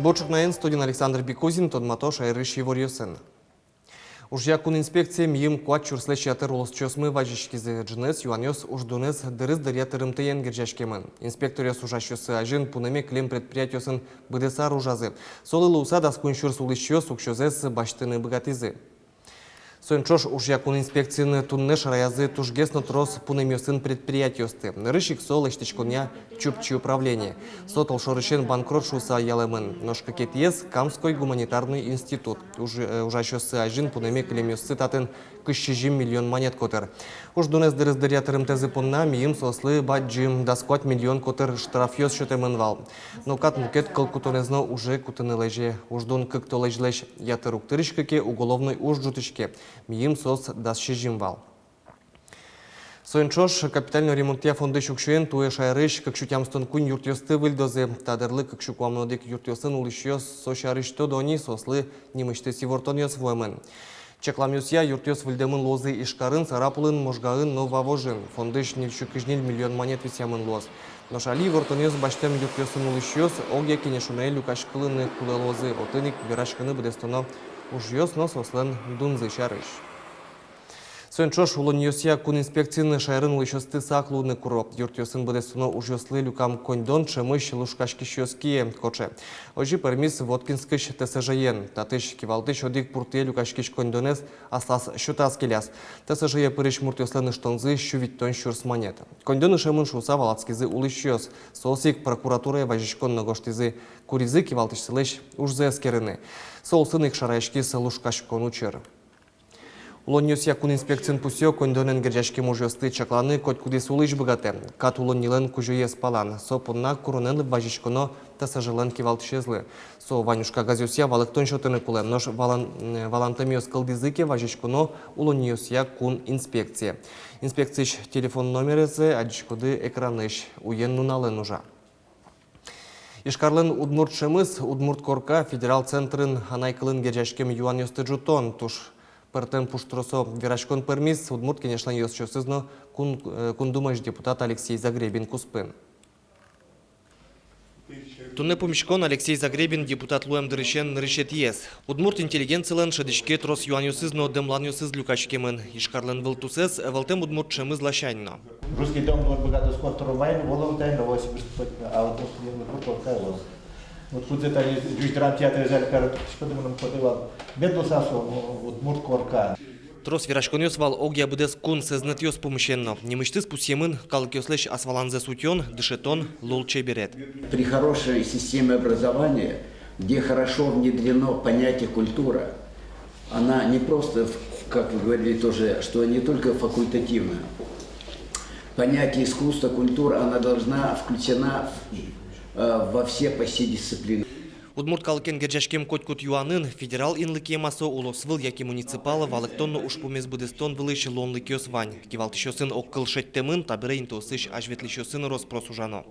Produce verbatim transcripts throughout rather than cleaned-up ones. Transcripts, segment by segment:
Бур ӵукнаен, студиын Александр Бекузин, тодмато шаерысь иворъёсын. Ужъя кун инспекцие мийым куать сюрслэсь ятыр улосчиосмы вазиськизы. Ӝынызэ юанъёс уждунэз дырыз дыръя тырымтэен герӟаськемын. Инспекторъёс ужасьёссы азьын пунэме кылем предприятиосын быдэс ар ужазы. Солы луыса дас куинь сюрс улӥсьёс уксёзэс басьтыны быгатӥзы. Соин ӵош ужъя кун инспекциын туннэ шараязы тужгес но трос пунэмъёсын предприятиосты. Нырысь ик со лэсьтӥськонъя Чупчи управление. Со толшорысен банкрот шуыса ялэмын. Нош кыкетӥез — Камской гуманитарный институт. Уж-, э, ужасьёссы азьын пунэме кылемъёссы татын кызь сизьым миллион манет котыр. Уждунэз дырыз дыръя тырымтэзы понна мийым соослы бадӟым, дас куать миллион котыр штрафъёс сётэмын вал. Но кат мукет кыл кутонэз но уже кутыны лэзе. Уждун кык толэзьлэсь ятыр уг тырӥськы ке, уголовной уж ӝутӥське. Мийым соос дас сизьым вал. Соин ӵош капитальной ремонтъя фондысь уксёен туэ шаерысь кык сю тямыстон куинь юртъёсты выльдозы. Та дырлы кык сю куамын одӥг юртъёсын улӥсьёс со сярысь тодо ни, соослы нимысьтыз ивортонъёс вуэмын. Чакламъёсъя, юртъёс выльдэмын луозы Ижкарын, Сарапулын, Можгаын но Вавожын. Фондысь ньыль сю кызь ньыль миллион манет висъямын луоз. Нош али ивортонъёс басьтэм юртъёсын улӥсьёс огъя кенешонэ люкаськылыны кулэ луозы, отын ик вераськыны быдэстоно ужъёс но соослэн дунзы сярысь. Соин ӵош улонниосъя кун инспекциын шаерын улӥсьёсты сак луыны куро. Юртъёсын быдэстоно ужъёслы люкам коньдон ӵемысь лушкаськисьёс кие кошке. Озьы пӧрмиз Воткинскысь Т С Ж-ен. Татысь кивалтӥсь одӥг пуртэ люкаськись коньдонэз аслаз счётаз келяз. Т С Ж-е пырись муртъёслэн ыштонзы сю витьтон сюрс манет. Коньдон ышемын шуыса валатскизы улӥсьёс. Соос ик прокуратурае вазиськон но гожтӥзы. Куризы кивалтӥсьсылэсь ужзэ эскерыны. Со улсын ик шараяськиз лушкаськон учыр. Улонниосъя кун инспекциын пусъё: коньдонэн герӟаськем ужъёсты чакланы котькудӥз улӥсь быгатэ. Кат улоннилэн кузёез палан. Со понна куронэн вазиськоно Т С Ж-лэн кивалтӥсезлы. Со ваньмыз кагазъёсъя валэктон сётыны кулэ. Нош валан-, м, валантэмъёс кылдӥзы ке, вазиськоно улонниосъя кун инспекцие. Инспекциысь телефон номерез адӟиськоды экранысь. Уен-нуналэн ужа. Ижкарлэн удмурт ӵемыз, «Удмурт корка» федерал центрын анай кылын герӟаськем юанъёсты ӝутон. Туж пӧртэм пуштросо вераськон пӧрмиз Удмурт Кенешлэн ёзчиосыз но Кун-, э, Кун Думаысь депутат Алексей Загребин куспын. Туннэ пумиськон Алексей Загребин депутат луэм дырысен нырысетӥез. Удмурт интеллигенцилэн шӧдӥське трос юанъёсыз но дэмланъёсыз люкаськемын. Ижкарлэн вылтусэз ӧвӧлтэм удмурт ӵемыз ласянь но. Русский дом, вот, быгатоз костромаин, Вологдаин, Новосибирск, а вот, вот, вот, вот, вот, вот. Вот кудзэ тани ӟуч драмтеатрез али карыны тышкоды, мыным потэ вал. Мед луысал со, вот, удмурт корка. Трос вераськонъёс вал огъя быдэс кун сэзнэтъёс пумысен но. Нимысьтыз пусъемын калыкъёслэсь асваланзэс утён, дышетон, лулчеберет. При хорошей системе образования, где хорошо внедрено понятие культура, она не просто, в-, как вы говорили тоже, что не только факультативно. Понятие искусства, культура, она должна включена в, э, во все почти дисциплины. Удмурт калыкен герӟаськем котькуд юанын, федерал инлыкыен-а со, улосвыл яке муниципал, валэктон но ужпумез быдэстон вылысь луонлыкъёс вань. Кивалтӥсьёсын огкыл шедьтэмын, табере интыосысь азьветлӥсьёсын рос-прос ужано.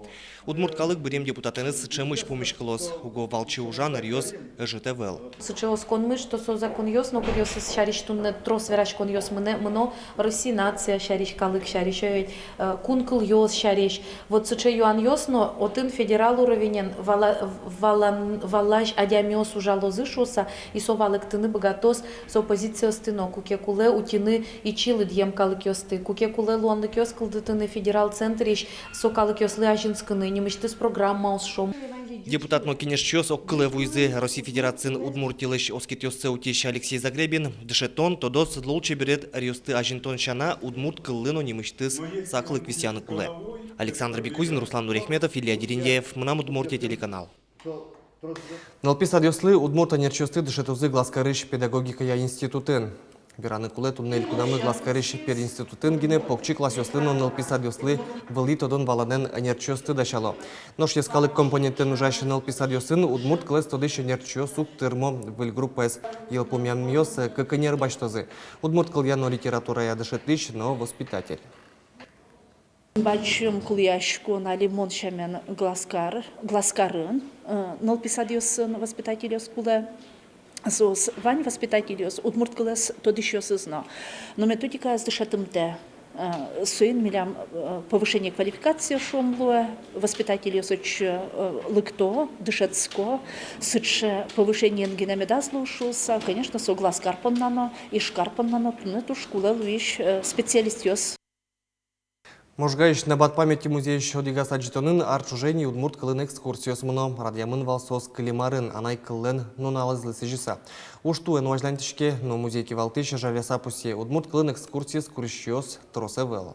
Удмурт калык быръем депутатэныз ӵемысь пумиськылоз, уго валче ужан ӧръёс ӧжыт ӧвӧл. Сыӵе осконмы, что со законъёс но, кудъёсыз сярысь туннэ трос вераськонъёс мынэ, мыно, Россиысь нация сярысь, калык сярысь, ой, э, кун кылъёс сярысь. Вот сыӵе юанъёс но, отын федерал уровенен вала-, валан-, валась адямиос ужалозы шуыса, и со валэктыны быгатоз со позициосты но, куке кулэ утьыны ичи лыдъем калыкъёсты, куке кулэ луонлыкъёс кылдытыны федерал центрысь, со калыкъёслы азинскыны, нимысьтыз программаос, шуом. Депутат но кенешчиос огкылэ вуизы: Россия Федерациын Удмуртилэсь оскытъёссэ утись Алексей Загребин дышетон, тодос, лулчеберет ӧръёсты азинтон сяна удмурт кыллы но нимысьтыз саклык висъяны кулэ. Александр Бекузин, Руслан Нуряхметов, Илья Дерендяев, «Мынам Удмуртие» телеканал. Нылпи садъёслы удмурт ӧнерчиосты дышетозы Глазкарысь педагогикая институтын. Вераны кулэ, туннэ элькунамы Глазкарысь пединститутын гинэ покчи классъёслы но нылпи садъёслы вылӥ тодон-валанэн ӧнерчиосты дасяло. Нош йӧскалык компонентэн ужась нылпи садъёсын удмурт кылэз тодӥсь ӧнерчиос уг тырмо. Выль группаез йылпумъянъёс кык ӧнер басьтозы: удмурт кылъя но литературая дышетӥсь но воспитатель. Бадӟым кылъяськон али мон сямен Глазкар, Глазкарын, э, нылпи садъёсын воспитательёс кулэ. Соос вань воспитательёс, удмурт кылэз тодӥсьёсыз но. Но методикаез дышетымтэ. Э, соин милям, э, повышение квалификации шуом луэ, воспитательёс отчы, э, лыкто, дышетско, сыӵе повышениен гинэ медаз луы шуыса, конечно, со Глазкар понна но, Ижкар понна но туннэ туж кулэ луись, э, специалистъёс. Можгаысь «Набат памяти» музейысь одӥгаз адӟытонын ар ӵоже ини удмурт кылын экскурсиос мыно. Радъямын вал соос кылем арын, анай кыллэн нуналызлы сӥзьыса. Уж туэ но азьланьтӥське, но музей кивалтӥсь жаляса пусъе: удмурт кылын экскурсиез курисьёс трос ӧвӧл.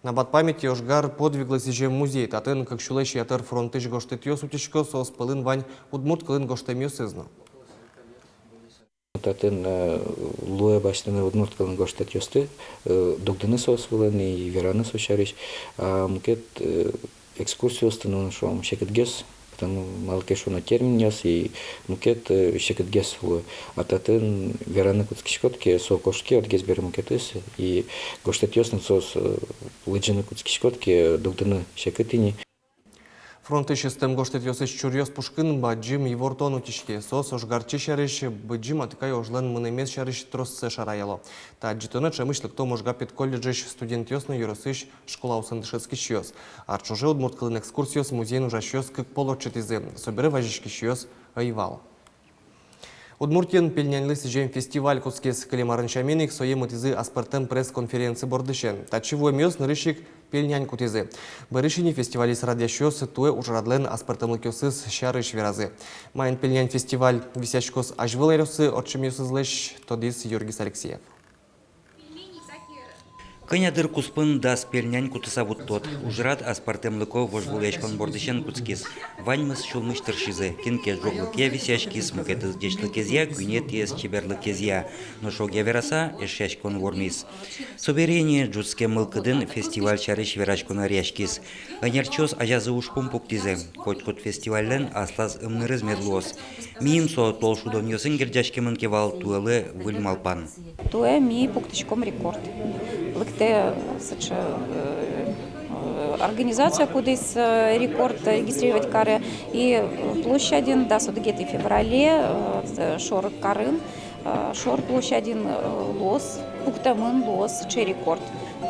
«Набат памяти» — ожгар подвиглы сӥзем музей. Татын кык сюлэсь ятыр фронтысь гожтэтъёс утисько, соос пӧлын вань удмурт кылын гожтэмъёсыз но. Татын, э, луэ басьтыны удмурт кылын гожтэтъёсты, э, дугдыны соос вылын и вераны со сярысь. А мукет, э, экскурсиосты, ну, шуом, секытгес, потому малы ке шуоно терминъёс и мукет, э, секытгес луэ. А татын вераны кутскиськод ке, со кошке одӥгез бере мукетыз, и гожтэтъёс но соос, э, лыдӟыны кутскиськод ке, дугдыны секыт ини. Фронтысь ыстэм гожтэтъёсысь чуръёс пушкын бадӟым ивортон утиське. Соос ожгарчи сярысь, Быдӟым Атыкай ожлэн мынэмез сярысь троссэ шараяло. Та адӟытонэ ӵемысь лыкто Можга педколледжысь студентъёс но ёросысь школаосын дышетскисьёс. Ар ӵоже удмурт кылын экскурсиос музейын ужасьёс кык пол ортчытӥзы. Собере вазиськисьёс ӧй вал. Удмуртиын пельняньлы сӥзем фестиваль кутскиз. Кылем арын сямен ик, сое мытӥзы аспӧртэм пресс-конференци бордысен. Татчы вуэмъёс нырысь ик пельнянь кутӥзы. Бӧрысь ини фестивальысь радъясьёс туэ ужрадлэн аспӧртэмлыкъёсыз сярысь веразы. Маин пельнянь фестиваль висъяськоз азьвыл аръёсы ортчемъёсызлэсь, тодӥз Юргис Алексеев. Кӧня дыр куспын дас пельнянь кутыса вуттод. Ужрад аспӧртэмлыко вожвылъяськон бордысен кутскиз. Ваньмыз сюлмысь тыршизы. Кин ке ӝоглыкъя висъяськиз, мукетыз ӟечлыкезъя, куинетӥез чеберлыкезъя. Нош огъя вераса, эшъяськон вормиз. Собере ини ӝутскем мылкыдын фестиваль сярысь вераськон ӧръяськиз. Ӧнерчиос азязы ужпум пуктӥзы: котькуд фестивальлэн аслаз ымнырыз мед луоз. Миым со толшудонъёсын герӟаськемын ке вал, туэлы выль малпан. Туэ ми пуктӥськом рекорд. Лыктэ сыӵе, э, э, организация, кудӥз, э, рекорд регистрировать каре. И, э, площадьын дас одӥгетӥ феврале, э, шор карын, э, шор площадьын, э, луоз, пуктэмын луоз сыӵе рекорд.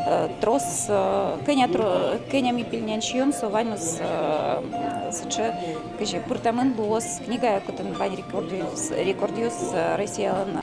Э, трос, э, кӧня тро-, кӧня ми пельнянь сиём, со ваньмыз, э, сыӵе, кызьы, пыртэмын луоз книгае, кытын вань рекордъёс, рекордъёс, э, Россиялэн.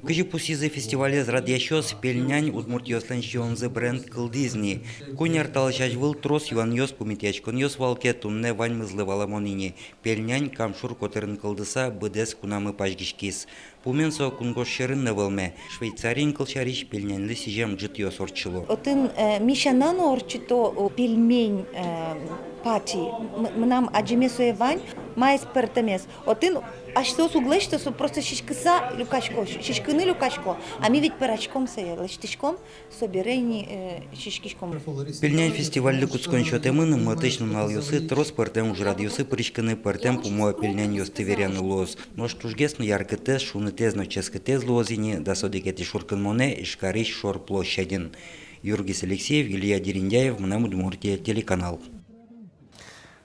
Кызьы пусйизы фестивалез радъясьёс, пельнянь удмуртъёслэн сиёнзы бренд кылдӥз ни. Куинь ар талэсь азьвыл трос юанъёс, пумитъяськонъёс вал ке, туннэ ваньмызлы валамон ини: пельнянь Кам шур котырын кылдыса, быдэс кунамы пазьгиськиз. Пумен со кунгож сьӧрын но вӧлме. Швейцариын, кылсярысь, пельняньлы сӥзем ӝытъёс ортчыло. Отын, э, ми сяна но ортчыто, о, пельмень, э, пати. М-, мынам адӟеме сое вань, маиз пӧртэмез. Отын асьсэос уг лэсьто, со просто сиськыса люкасько, сиськыны люкасько. А ми ведь пӧраськом сое, лэсьтӥськом, собере ини, э, сиськиськом. Пельнянь фестивальлы кутскон сётэмын. Матысь нуналъёсы трос пӧртэм ужрадъёсы пыриськыны, пӧртэм пумо пельняньёсты веръяны луоз. Нош тужгес но яркытэз, шунытэз но ческытэз луоз ини дас одӥгетӥ шуркынмонэ Ижкарысь шор площадьын. Юргис Алексеев, Илья Дерендяев, «Мынам Удмуртие» телеканал.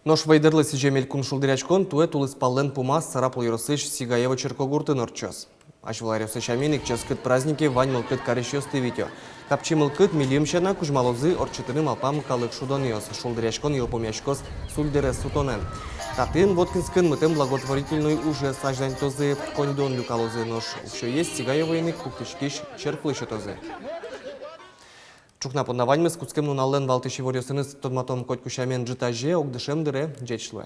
Нош Вӧйдэрлы сӥзем элькун шулдыръяськон туэ тулыспаллэн пумаз Сарапул ёросысь Сигаево черкогуртын ортчоз. Азьвыл аръёсы сямен ик, ческыт празднике вань мылкыд карисьёсты витё. Капчи мылкыд мильым сяна кузьмалозы ортчытыны малпам калык шудонъёс. Шулдыръяськон йылпумъяськоз сюльдэрес сутонэн. Татын, Воткинскын, мытэм благотворительной ужез азьланьтозы, коньдон люкалозы, нош уксёез Сигаевоын ик пуктӥськись черклы сётозы. Ӵукна понна ваньмыз. Кутскем нуналлэн валтӥсь иворъёсыныз тодматом котьку сямен ӝытазе, огдышем дыре. Ӟеч луэ.